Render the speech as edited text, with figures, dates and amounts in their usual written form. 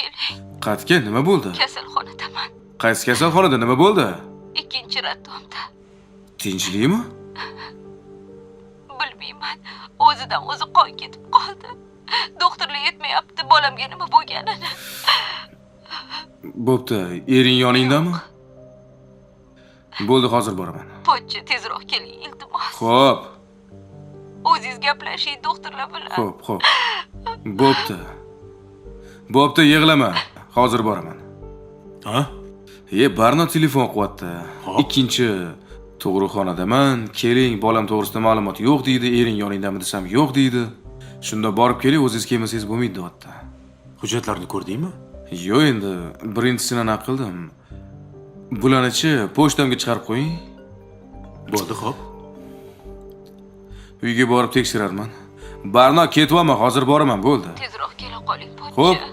Keling. Qayerga, nima bo'ldi? Kasalxonadaman. Qaysi kasalxonada, nima bo'ldi? Ikkinchi роддом da. Tinchlikmi? Bilmayman. O'zidan o'zi qon ketib qoldi. Doktorlar aytmayapti bolamga nima bo'lganini. Bo'pti, ering yoningdami? Bo'ldi, hozir boraman. Pochcha, tezroq keling, iltimos. Xo'p, O'zingiz gaplashing doktorlar bilan. Xo'p. Bo'pti. Bo'pti, yig'lama. Hozir boraman. Ha? E, Barno telefon qilyapti. Xo'p. Ikkinchi tug'ruqxonadaman, keling, bolam to'g'risida ma'lumot yo'q deydi, ering yoningdami desam yo'q deydi. Shunda borib keling, o'zingiz kelmasangiz bo'lmaydi deyapti. Hujjatlarni ko'rdingmi? Yo'q endi, birinchisini anaqa qildim. Bularnichi pochtamga chiqarib qo'ying. Bo'ldi, xo'p. Uyga borib tekshirarman. Barno, ketyapman, hozir boraman, bo'ldi. Tezroq kela qoling, Xo'p. pochcha.